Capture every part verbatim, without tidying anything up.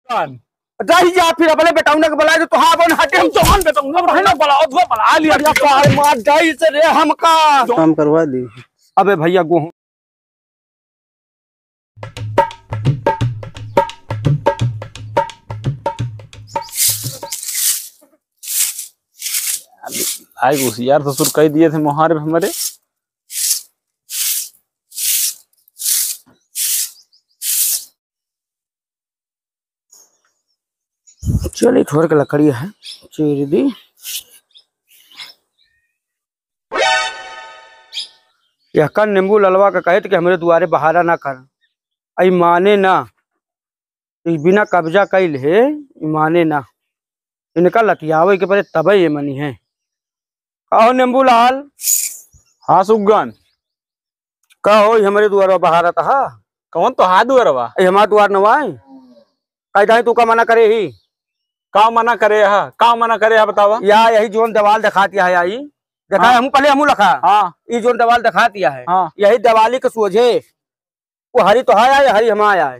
जाई जा, फिर अपने बेटौना के बुलाए दे, तो हाँ, अपन हटे, हम जौन बेटौना बहन बुलाओ, तो बुला लिया। बढ़िया सारे मार जाई से रे हमका। काम करवा दी। अबे भैया, गोहूँ। आई होशियार ससुर कह दिए थे मोहारे हमरे। चली, थोड़ के लकड़ी है, चीर दी। यहका नींबू ललवा का कहत कि हमरे दुआरे बहारा ना कर, आई माने ना, ई बिना कब्जा कइल है, ई माने ना। इनका लतियावे के परे तबे ये मनी है। का हो नींबू लाल? हाँ सुग्गन। का हो, ई हमरे दुआरवा बहारत हा? कौन तो हा दुआरवा? ए, हमार दुआर नवाई। कायदा तू का मना करे ही? का मना करे हा? का मना करे हा बतावा? या यही जोन दीवाल दिखात या है आई। देखा हाँ। हमू पहले हमू लखा। हाँ। ई जोन दीवाल दिखात या है। हाँ। यही दीवाली के सोझे। वो हरी तो है आई, हरी हम आया है।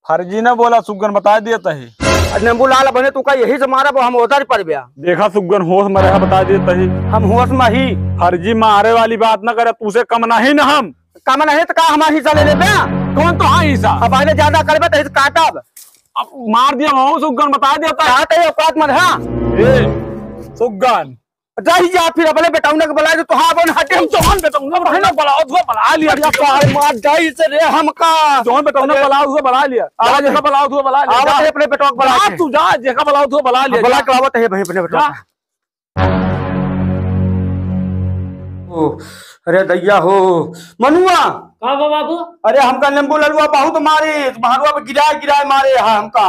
फर्जी ना बोला सुग्गन, बता दिया तही। अरे नींबू लाल बने तू का यही से मारा, हम उधर पर गया। देखा सुग्गन होश में रहा, बता दिया तही। हम होश में ही। फर्जी मारे वाली बात ना करे, तू से कम नहीं ना हम। कम नहीं तो का हमारा हिस्सा ले लेबे? कौन तो हाँ हिस्सा? अब आगे ज्यादा करबे तो हिस्सा काटब। अब मार दिया वहाँ सुग्गन, बता दिया तही। कहा तही औकात मत हाँ। ए, सुग्गन। जाई जा, फिर अपने बेटौना के बुलाए दे, तो हाँ, अपन हटे, हम जौन बेटौना बहन बुलाओ, तो बुला लिया। बढ़िया सारे मार जाई से रे हमका। जौन बेटौना बुलाओ, तो बुला लिया। आवाज जा, जेका बुलाओ, तो बुला लिया। आवाज जा। है अपने बेटौना के बुला जा, के। तू जा, जेका बुलाओ, तो बुला लिया। बुला जा। के लावत है भाई अपने बेटौना। जा। ओ, अरे दैया हो, मनुआ। का बा बाबू? अरे हमका नींबू ललुआ बहुत मारे, बहरुआ पे गिराए गिराए मारे हा हमका।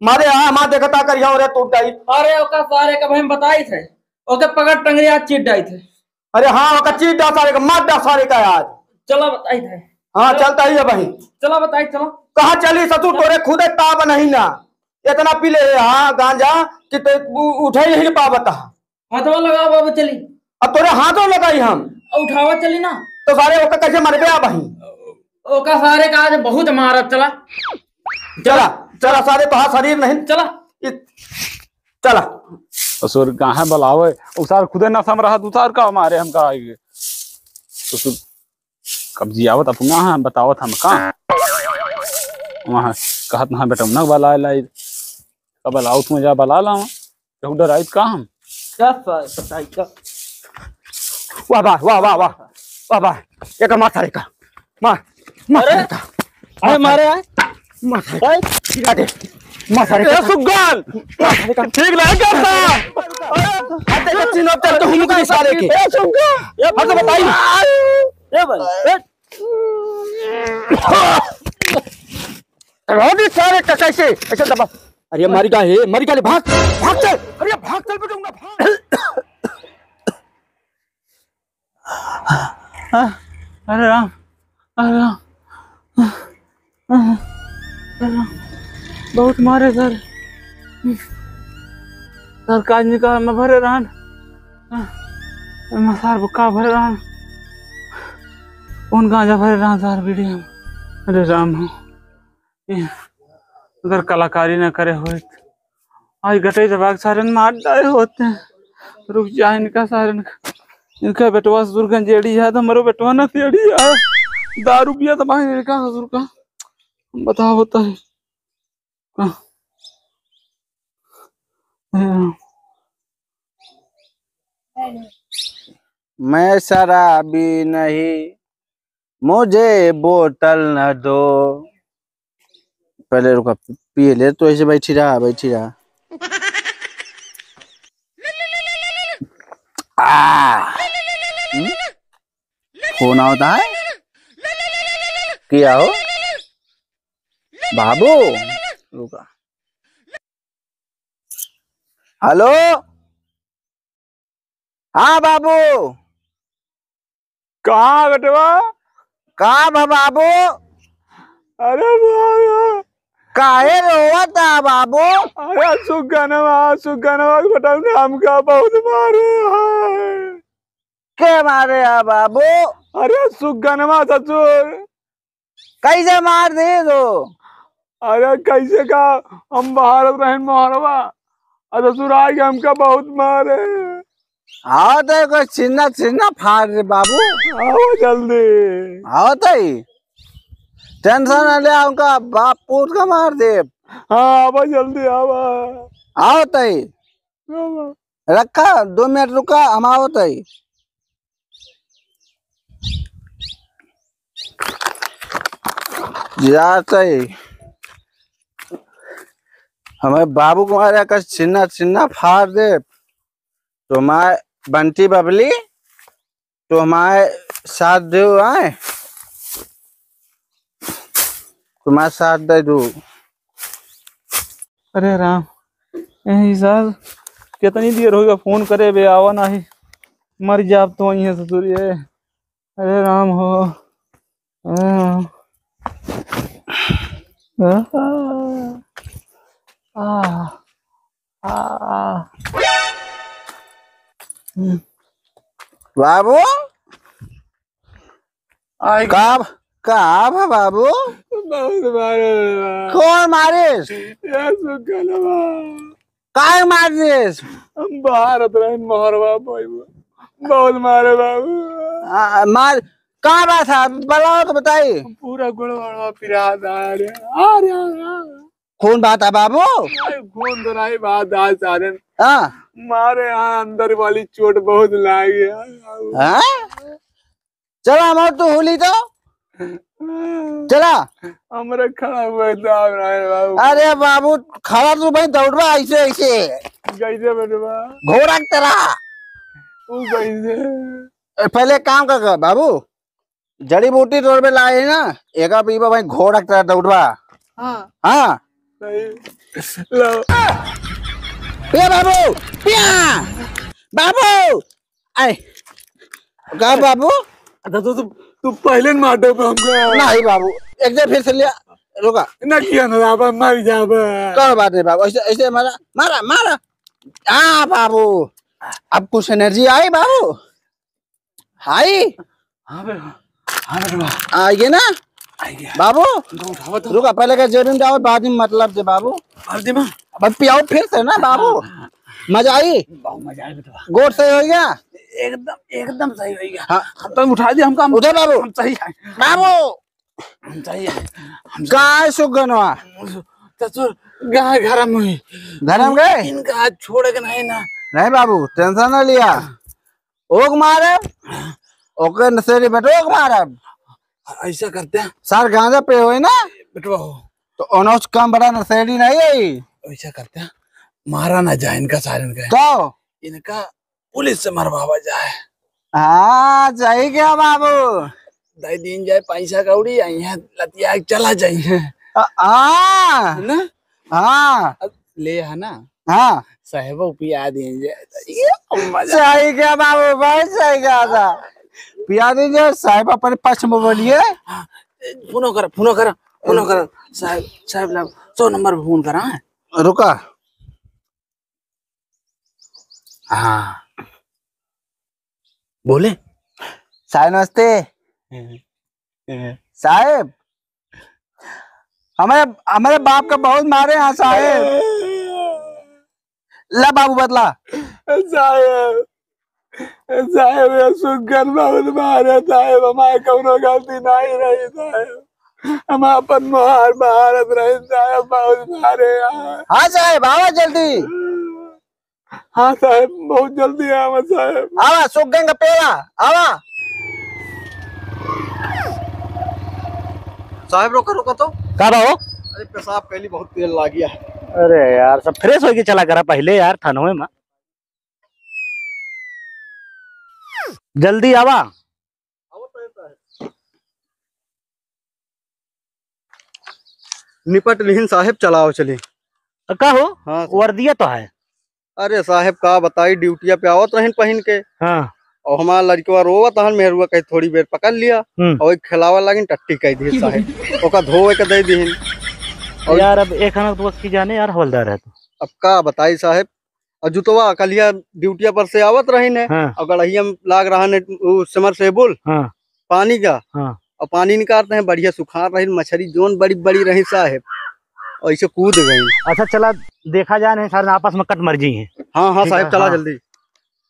मारे हा, हमार देखता करिया रे टूट जाई। अरे ओका सारे का भाई हम बताई थे, ओके पकड़ टंगरिया चीर डाई थे। अरे हाँ, ओका चीर डा सारे का, मार डा सारे का आज। चला बताई थे। हाँ, चला। चलता ही है भाई। चला बताई, चला। कहाँ चली ससुर, तोरे खुदे ताब नहीं ना। इतना पी ले हाँ गांजा कि ते उ-, उठे ही नहीं पावत हा। हाथवा लगाओ बाबू, चली। अब तोरे हाथों लगाई हम। उठावा चली ना। तो सारे ओका कैसे मरबे आ भाई? ओका सारे का आज बहुत मारब, चला। चला, चला सारे, तोहार शरीर नहीं। चला। इ-, चला। ससुर कहाँ बुलावे? उ सार खुदे नशा में रहत, उ सार का मारे हमका आइगे। ससुर कब्जियावत अपना है, बतावत हम का? वहाँ कहत ना बेटौना बुला लाई। का बुलाओ, तू जा बुला लावा। केहू डराइत का हम? क्या सा-, सताई का? वाह, वाह, वाह, वाह, वाह। वाह, वाह। एक मार सारे का। मार, मार अरे, सारे का। अरे, मारे आए। मार सारे का। भाई। गिरा दे। मार सारे ए, का। सुग्गन। मार सारे का। ठीक नहीं करता। अरे, हट दे, तीनों चल तो हुमुक नहीं सारे के। ए, सुग्गन। हट तो बताई। ए, भाई, ए। रोटी सारे का कैसे? ऐसे दबा। अरे, मर गया हे, मर गया ले, भाग, भाग चल। अरे, भाग चल बेटा, ना भाग। अरे राम, अरे राम, अरे राम, बहुत मारे सर। सर काज निकाल में भरे रहन, मसार बुक्का भरे रहन, कौन गांजा भरे रहन सर बीड़ी में। अरे राम हो। ए, अगर कलाकारी ना करे होइत, आज गटई दबा के सारन मार डाए होते। रुक जा, इनका सारन का, इनका बेटवा ससुर गंजेड़ी है, तो हमरो बेटवा नशेड़ी है। दारू पिया तो भाई इनका ससुर का, बताओ होता है का? मैं शराबी नहीं, मुझे बोतल न दो। पहले रुका, पी-, पिए ले, तो ऐसे बैठी रहा, बैठी रहा। आ, हम्म? फोन आवता है? क्या हो? बाबू? रुका। हेलो? हाँ बाबू। कहाँ बेटवा? का बा बाबू? अरे बाबा। काहे रोवत आ बाबू? अरे सुगनवा, सुगनवा के बेटवा ने हमका बहुत मारे है। के मारे है बाबू? अरे सुगनवा ससुर। कैसे मार दी तू? अरे कैसे का, हम बहारत रहन मोहरवा, अरे ससुर आइके हमका बहुत मारे। हाँ तो कोई छिन्ना छिन्ना फाड़ दे बाबू। आओ जल्दी। आओ तई। टेंशन न ले, उनका बाप पूत का मार दे। हाँ, आवा जल्दी, आवा। आओ तई। आवा। रखा, दो मिनट रुका, हम आओ तई। जात है। हमें बाबू कुमार का छिन्ना छिन्ना फाड़ दे। तो मैं बंटी बबली, तो हमारे साथ दो आए, तुम्हारे साथ दे दो। अरे राम, यही साल कितनी देर होइगा फोन करे बे, आवा नाही, मर जाब तो वहीं है ससुर ये। अरे राम हो, अरे राम। आह, आह, आह। बाबू, आई का, का बा बाबू? बहुत मारे बा। कौन मारिस? ये सुगनवा। काहे मार दिस? हम बहारत रहन मोहरवा बाबू। बहुत मारे बाबू। आ, मार, का बात है? बताओ तो बताई। पूरा गोड़वा पिरात आ रे। आ रे, आ रे। कौन बात है बाबू? अरे, कौन तो नहीं बात आज सारे। हाँ। मारे यहाँ अंदर वाली चोट बहुत लागी है। हाँ? चला, हमार तो होली तो। चला। हमरे खड़ा हुआ है, दाब रहे बाबू। अरे बाबू, खड़ा तू भाई दौड़बा ऐसे, ऐसे। कैसे बैठबा? घोड़ा की तरह। वो कैसे? ए, पहले काम कर, कर, बाबू, जड़ी बूटी तोड़ पे लाए ना, एका पीबा भाई, घोड़ा की तरह दौड़बा। हाँ। हाँ। सही। लो। पिया बाबू, पिया। बाबू, आए। का बाबू? अच्छा, तो तू, तू पहले न मार दे हमको। नहीं बाबू, एक दे फिर से लिया, रुका। ना किया ना बाबा, मर जाबा। कौन बात नहीं बाबू, ऐसे, ऐसे मारा, मारा, मारा। हाँ बाबू, अब कुछ एनर्जी आई बाबू? आई? हाँ बेटा, हाँ बेटा। आइए ना? आइए। बाबू, तो उठावा तो। रुका, पहले का जेब में जाओ, बाद में मतलब दे बाबू। बाद में? अब पियाओ फिर से ना बाबू। हाँ, हाँ। मजा आई? बहुत मजा आई बेटा। गोड़ सही हो गया? एकदम, एकदम सही हो गया। हाँ। हम तो उठा दिया, हमका हम, उठा बाबू। हम सही है। बाबू। हम सही है। हम सही। काय सुगनवा? ससुर, गाय गरम हुई। गरम गए? इनका आज छोड़ के नहीं ना। नहीं बाबू, टेंशन ना लिया। ओक मारब, ओके नशेड़ी बेटो ओक मारब। ऐसा करते हैं। सर गांजा पे होए ना? बेटवा हो। तो ओनोस कम बड़ा नशेड़ी नहीं है। ऐसा करते हैं, मारा ना जाए इनका सारन के। तो? इनका पुलिस से मरवावा जाए। हाँ, सही क्या बाबू? दे दीन जाए पैसा कौड़ी, यहाँ लतिया के चला जाए। आ, हाँ। है ना? हाँ। अब ले है ना? हाँ। साहेबो पिया दीन जाए। ये मजा। सही क्या बाबू, बहुत सही कहा था। पिया दीन जाए, साहेब अपने पक्ष में बोलिए। हाँ, फोनो कर, फोनो कर, फोनो कर। साहेब, साहेब लाभ, सौ नंबर पे फोन करा, हाँ। रुका। हाँ। बोले। साहेब नमस्ते। हम्म। साहेब, हमारे, हमारे बाप का बहुत मारे हैं साहेब। ला बाबू बतला। साहेब, साहेब, ये सुग्गन बहुत मारे साहेब, हमारे कौनो गलती नहीं रही साहेब। हम अपन मोहार बहारत रहे साहेब, बहुत मारे हैं। हाँ साहेब, आवा जल्दी। हाँ साहेब, बहुत जल्दी आवा साहेब। आवा, सुग्गन का पेला, आवा। साहेब, रोका, रोका तो। का बा हो? अरे, पेशाब कैली बहुत तेल लाग गया है। अरे यार, सब फ्रेश होके चला करा पहले यार, थानवे में। जल्दी आवा। निपट लिहिन साहेब, चलाओ चली। का हो? हाँ। वर्दिया तो है। अरे साहेब, का बताई, ड्यूटिया पे आवत रहिन पहिन के। हाँ। और हमार लड़कवा रोवत हन, मेहरुआ कही थोड़ी देर पकड़ लिया। हम्म। और एक खिलावा लागिन, टट्टी कह दिए साहेब। ओका धोवे के दे दिहिन। और यार, अब एक हना तो की जाने यार, हवलदार है तो। अब का बताई साहेब, और जुतवा कलिया ड्यूटिया पर से आवत रहिन है, हाँ। और गड़हिया में लाग रहा ने उ समरसेबुल, हाँ। पानी का, हाँ। और पानी निकालते हैं, बढ़िया सुखार रही, मछरी जोन बड़ी बड़ी रही साहेब। ऐसे कूद गई। अच्छा, चला, देखा जाए, नहीं सारे आपस में कट मर जाई हैं। हाँ, हाँ, ठीक साहब, है, चला हाँ। जल्दी।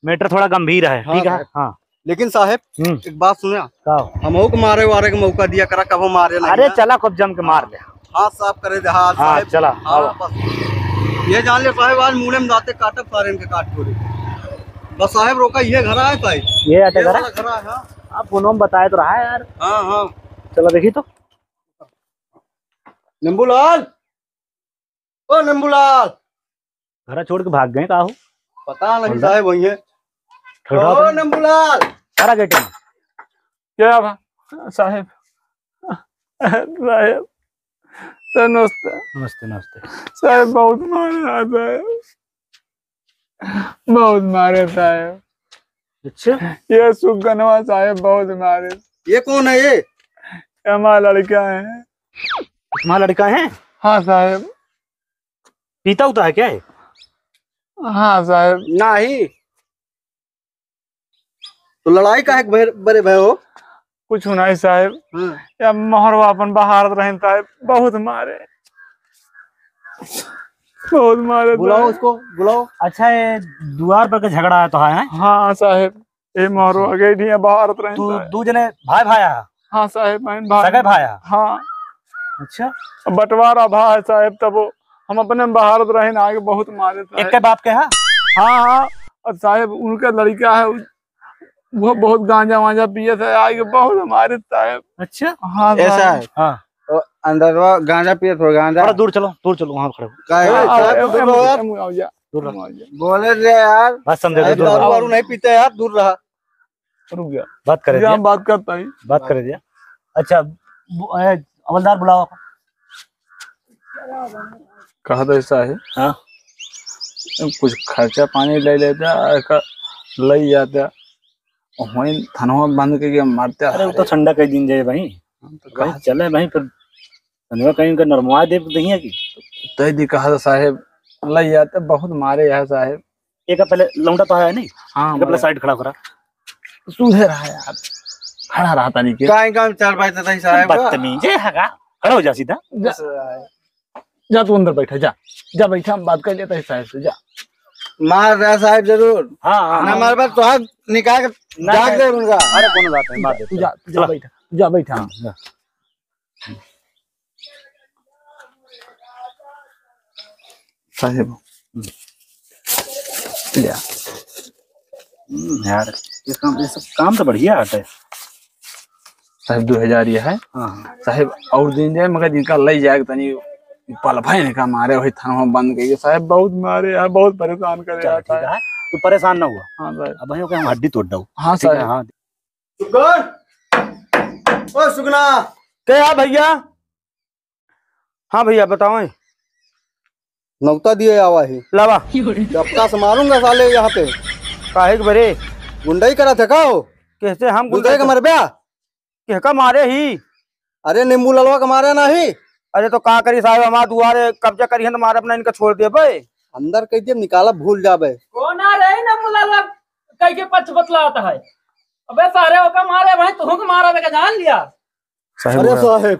Matter थोड़ा गंभीर है, हाँ, ठीक है? साहब। हाँ। लेकिन साहब, हम्म। एक बात सुना। का? हमहू के मारे वारे के मौका दिया करा, कबो मारे नहीं अरे ना। चला, खूब जम के मार दे। हाथ साफ करे दे, हाथ हाँ, साहब। चला, हाँ, आवा। बस। ये जान ले साहब, आज मूड़े में दाते काटब सारे इनके काट पूरे। बस साहब, रोका, ये घर आए साहब। ये आते ये घर? वाला घर आए, हाँ। आप फोन में बताए तो रहा है यार। हाँ, हाँ। चला देखी तो। नींबूलाल, ओ नींबूलाल। घरा छोड़ के भाग गए का हो? पता नहीं बोल रहा। साहब, वही है। ठहरा ओ तो। नींबूलाल। सारा गेट में। क्या बा? साहब, साहब, सर नमस्ते। नमस्ते, नमस्ते। साहब बहुत मारे यार साहब, बहुत मारे साहब। अच्छा। ये सुगनवा साहब बहुत मारे। ये कौन है ये? ये हमारा लड़का है। तुम्हारा लड़का है? हाँ साहब। पीता उता है क्या है? हाँ साहब। नहीं। तो लड़ाई काहे के भर-, बरे भए हो? कुछ नहीं साहब। हाँ। या मोहरवा अपन बहारत रहन साहब, बहुत मारे, बहुत मारे बुलाओ साहब। उसको, बुलाओ। अच्छा, ये दुआर पर के झगड़ा है तो है, हैं? हाँ साहब, ये मोहरवा गई थी, बहारत रहन तू साहब। दू जने भाई भाई आ? हाँ साहब, बहन भाई। सगे भाई आ? हाँ। अच्छा। अब बंटवारा भा है साहब, तब वो हम अपने में बहारत रहे ना, आगे बहुत मारे साहब। एक के बाप के है? हाँ, हाँ। और साहब, उनका लड़का है, उ-, वो बहुत गांजा वांजा पिए थे, आगे बहुत मारे साहब। अच्छा। हाँ ऐसा साहब। है? हाँ। तो अंदरवा गांजा पिए थे, गांजा। थोड़ा दूर चलो, दूर चलो, वहाँ खड़े हो। का है? हाँ, साहब, ए, दूर ए, रहो यार। ए, ए, जा। दूर रहो। बोले रे यार। बात समझे, साहब, दूर रहो। दारू वारू नहीं पीते यार, दूर रहा। रुक जा। बात करे जा, दिया। हम बात करता ही। बात करे दिया। अच्छा, बु-, ए, हवलदार बुलाओ। कहा तो ऐसा है। हाँ। कुछ खर्चा पानी ले लेता, एका ले जाता। वहीं थनवा बंद करके मारता। अरे, वो तो ठंडा कर दिन जाए भाई। हाँ, तो भाई, कहा चले भाई, फिर थनवा कहीं का नरमवा दे दहिया की। तय दी कहा था साहेब, ले जाता, बहुत मारे यार साहेब। एक पहले लौंडा तो है नहीं? हाँ, एक पहले भाई। Side खड़ा करा। सुधे रहा यार, खड़ा रहा तनी के। काहे काम चार बाई तताई साहेब का? बदतमीज है का? खड़ा हो जा सीधा। जा, जा तू अंदर बैठा, जा, जा बैठा, हम बात कर लेते हैं साहेब से, जा। मार रहा साहेब जरूर। हाँ, हाँ, ना हाँ। मार बात तो हाथ निकाल के ना, जाग नहीं। दे उनका। अरे कोनो बात नहीं, मार देते तू जा, हैं। तू जा चला। बैठा, तू जा बैठा। हाँ, जा। साहेब। या। हम्म, यार, ये काम, ये सब काम तो बढ़िया आता है। साहेब, दो हजार ये है। हाँ, हाँ। साहेब, और दिन जाए, मगर इनका ले जाए, तनी पल भर इनका मारे, वही थाना में बंद करके। साहेब, बहुत मारे यार, बहुत परेशान करे चल, यार, ठीक साहेब। है, तू परेशान ना हुआ। हाँ, साहेब। अब भाई, ओके, हम हड्डी तोड़ दो। हाँ, ठीक है, साहेब। हाँ। सुगन! ओ सुगना! के है भैया? हाँ भैया, बताओ। नौता दिए आवा ही। लावा। डबका से मारूंगा साले यहाँ पे। काहे के बरे? गुंडई करत है का हो? कैसे हम गुंडई गुंडई के कर- मरब्या? केहका मारे ही? अरे नींबू ललवा के मारे ना ही। अरे तो का करी साहेब, हमार दुआरे कब्जा करी है तो मारे अपना इनका छोड़ देबे। अंदर कह दिए निकाला भूल जाबे। कौन आ रहे नींबू ललवा कह के पक्ष बतलाता है? अबे सारे ओका मारे भाई, तुहू के मारा बेका जान लिया। साहेब अरे उधर। साहेब।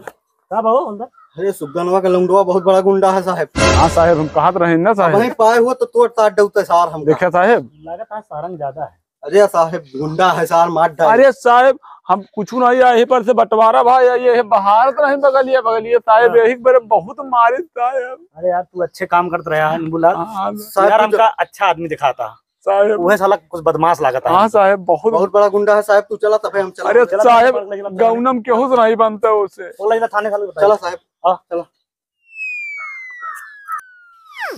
का बाबू अंदर? अरे सुगनवा का लौंडवा बहुत बड़ा गुंडा है साहेब। हाँ साहेब, हम कहत रहे ना साहेब। वहीं पाए हुआ तो तोड़ ताड़ डौते सार हमका। देखा साहेब। लागत है सारंग ज्यादा है। अरे साहेब, गुंडा है सार, मार डाल। अरे साहेब, हम कुछ नहीं, यही पर से बंटवारा भाई, ये है बहारत नहीं बगलिए, बगलिए साहेब, हाँ। यही पर बहुत मारे साहेब। अरे यार, तू अच्छे काम करत रहा है, नींबू लाल। हाँ, साहेब, यार, तू हमका अच्छा आदमी दिखाता। साहेब। उहे साला कुछ बदमाश लागत है। हाँ साहेब, बहुत बहुत बड़ा गुंडा है साहेब, तू चला तबे हम चला। अरे चला, साहेब, चला, चला, चला। गौनम केहू से नहीं बनता उसे। वो लइला थाने साले बताइए। चला साहेब। हाँ। चला।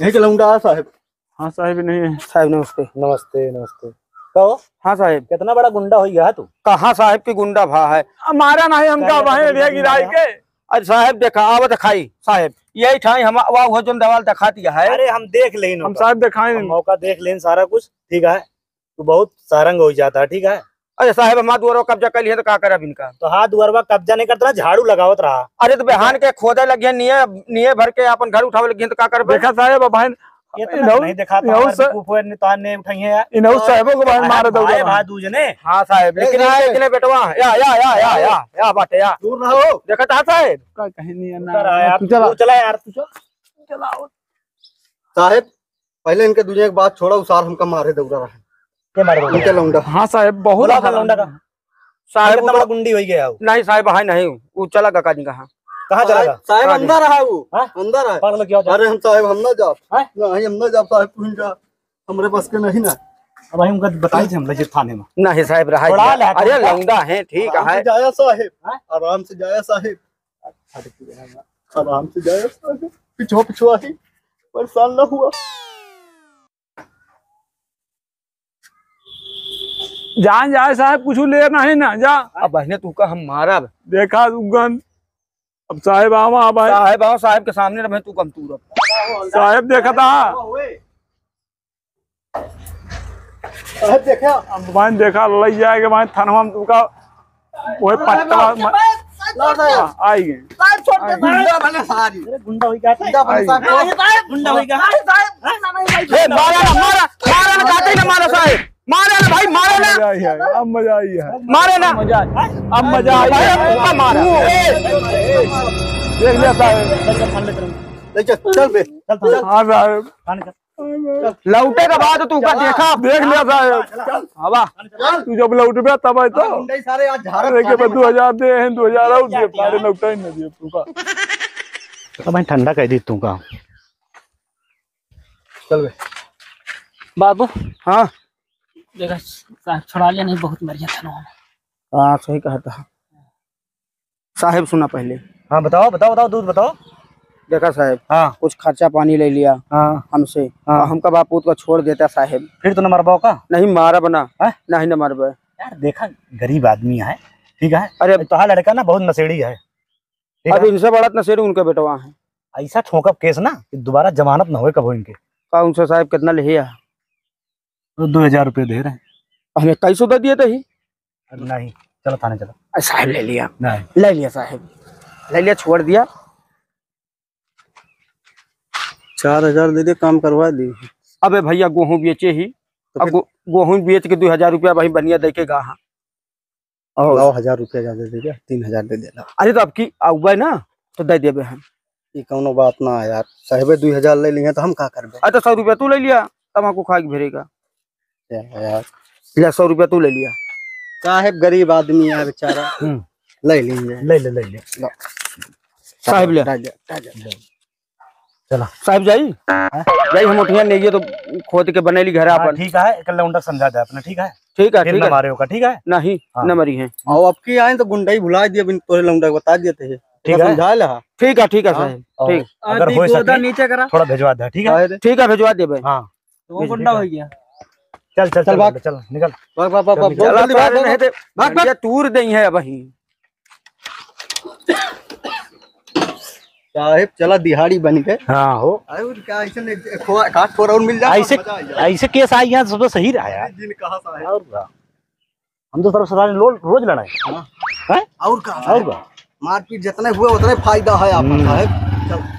यही के लौंडा है साहेब। हाँ साहेब, नहीं है। साहेब नमस्ते। नमस्ते, नमस्ते। कहो। हाँ साहेब। कितना बड़ा गुंडा हो गया है तू? कहाँ साहेब की गुंडा भा है? हमारा नहीं, हमका कहाँ वहीं का एरिया गुंडा गिराई है? के। अरे साहेब देखा, आवा देखाई साहेब, यही ठाई हम वा हुआ जोन दवाल देखा दिया है। अरे हम देख लेन हम ओका। साहेब देखाई हम नहीं। मौका देख लेन सारा कुछ, ठीक है। तू बहुत सारंग हो जाता है, ठीक है। अरे साहेब, हमार दुआरो कब्जा कर लिए तो का करब इनका? तो हाथ दुआरवा कब्जा नहीं करता, झाड़ू लगावत रहा। अरे तो बिहान के खोदे लगिए, निये, निये भर के अपन घर उठावे लगिए तो का करबे? देखा साहेब, अब भाई इतना इनहू, नहीं दिखाता, इनहू हमारे स-, बेवकूफ है, नितान नहीं उठाई है यार। इनहू साहेबो को बाहर अरे मार दो भाई, जरा। भाई दूजने। हाँ साहेब, ए, लेकिन ए, आए ए। इतने बेटवा, या, या, या, या, हाँ। या, या बाटे, या। दूर रहो। देखा था साहेब? का कहीं नहीं है उधर ना। आया, तू चला। तू चला यार, तू चल। चलाओ। साहेब, पहले इनके दुनिया की बात छोड़ा, उ सार हमका मारे दौड़ा रहा है। के मारे दौड़ा? इनके लौंडा। हाँ साहेब, बहुत बोला मारा। लौंडा का। साहेब, कितना बड़ा गुंडी हो गया हो? नहीं साहेब, है नहीं, वो चला काका जी कहाँ। कहाँ चला साहेब, गया? साहेब, काका जी। अंदर है वो। हाँ? अंदर है। पागल क्या हो जाए? अरे हम साहेब, हम ना जाब। हाँ? नहीं, हम ना जाब साहेब, तू ही जा। हमरे बस के नहीं ना। अब भाई उनका बताई थे हम लगे थाने में। नहीं साहेब, रहा छोड़ा दिया। ले, अरे हटा। लौंडा है, ठीक आराम है। से जाया साहेब। हाँ? आराम से जाया साहेब। आराम से जाया साहेब। पिछुआ, पिछुआ ही। परेशान ना हुआ। जान जाए साहेब, कुछ ले नहीं ना, जा। अब बहने तू का हम मारब। देखा तू गन। अब साहेब आवा, अब आए। साहेब आवा, साहेब के सामने रहे तू कम तू रह। साहेब देखा था। साहेब देखा। अब भाई देखा, लई जाए के भाई थानवा में तू का ओए पट्टा म-, ला साहेब। हाँ, आई गए। साहेब, छोड़ दे, आई गए। साहेब। गुंडा बने सारी। अरे, गुंडा हो गया था। गुंडा बने सारी। नहीं, साहेब। गुंडा हो गया। नहीं, साहेब। नहीं, नहीं, नहीं, ए, मारा ना, मारा, मारा ना, जाते ही ना मारा, साहेब। मारा ना, भाई, मारा ना। मजा आई है, अब मजा आई है। मारा ना। मजा आई। अब मजा आई है। भाई, अब मारा। ए, देख लिया, साहेब। ले चल, चल बे। चल, चल। हाँ, साहेब। लौटे के बाद तू का देखा? देख लिया साहेब। हवा। तू जब लौटबे तब है तो। गुंडई सारे आज झाड़ देखे बे, दो हजार दे हैं, दो हजार और दिए, सारे लौटा ही ना दिए तू का। तो भाई ठंडा कह दी तू का। चल बे। बाबू। हाँ। देखा, साहेब छोड़ा लिया, नहीं बहुत मर गया था ना। हाँ, सही कहा था। साहेब सुना पहले। हाँ, बताओ, बताओ, बताओ, दूध बताओ। देखा साहेब, हाँ। कुछ खर्चा पानी ले लिया हाँ। हमसे। हाँ। और हमका बाप पूत का छोड़ देता साहेब। फिर तो न मरबा का? नहीं मारब ना। हैं? नहीं न मरबा। यार देखा, गरीब आदमी है, ठीक है? अरे अब तोहार लड़का ना बहुत नशेड़ी है, ठीक अब है? इनसे बड़ा नशेड़ी उनका बेटवा है। ऐसा ठोकब केस ना कि दोबारा जमानत ना होए कबो इनके। का उनसे साहेब कितना ले है? तो दो हजार रुपये दे रहे हैं। हमें इक्कीस सौ दे दिए थे ही। अरे नहीं, चलो थाने चलो। अरे साहेब ले लिया। नहीं। ले लिया साहेब, ले लिया, छोड़ दिया। चार हजार दे दे, काम करवा दी। अबे भैया, गोहूँ बेचे ही, तो अब फिर गो-, गोहूँ बेच के दो हजार रुपया भाई बनिया दे के गा हाँ। और लाओ, हजार रुपया ज्यादा दे दे, तीन हजार दे देला। अरे तो अब की आउबे ना, तो दे देबे हम। ये कौनो बात ना है यार, साहेबे दो हजार ले लिहे तो हम का करबे? अरे तो सौ रुपया तू ले लिया, तम्बाकू खा के भेरेगा। या यार। ले, सौ रुपया तू ले लिया। साहेब गरीब आदमी है बेचारा। हम्म। ले लीजिए। ले ले, ले ले। लो। साहेब ले। ले, ले, ले, ले। चला। साहेब जाई? हाँ? जाई, हम उठिया नहीं तो खोद के बनेली घर हाँ, आपन। ठीक है, एक लौंडा समझा दे अपने, ठीक है? ठीक है, फिर ठीक न है। मारे होगा, ठीक है? नहीं, हाँ। न मरी है। और अब की आए तो गुंडई भुला दिया, बिन तोरे लौंडा बता दिए थे। ठीक है। समझा ले, हाँ। ठीक है, ठीक है हाँ, साहेब, और ठीक। अगर आदि हो गोदा सके, नीचे करा। थोड़ा भिजवा दे, ठीक है? ठीक है, भिजवा देबे। हाँ। तो वो भेज गुंडा देगा। हो गया। चल, चल, चल, चल, भाग। चल, निकल। भाग, भाग, भाग, चल, भाग, निकल। बहुत जल्दी भाग, भाग, भाग। ये तूर दई है अबही। साहेब, चला दिहाड़ी बन के। हाँ, हो। अरे, और क्या, ऐसे नहीं, खो-, काट खोर और मिल जाए, ऐसे, मजा आ जाए। ऐसे केस आई यहाँ, सब तो सही रहा यार। दिन कहा साहेब। और क्या? हम तो सारे ससुराल में लो-, रोज लड़ाई। हाँ। हैं? और का? और का? मारपीट जितने हुए उतने फायदा है आपका, हम्म। साहेब। चल।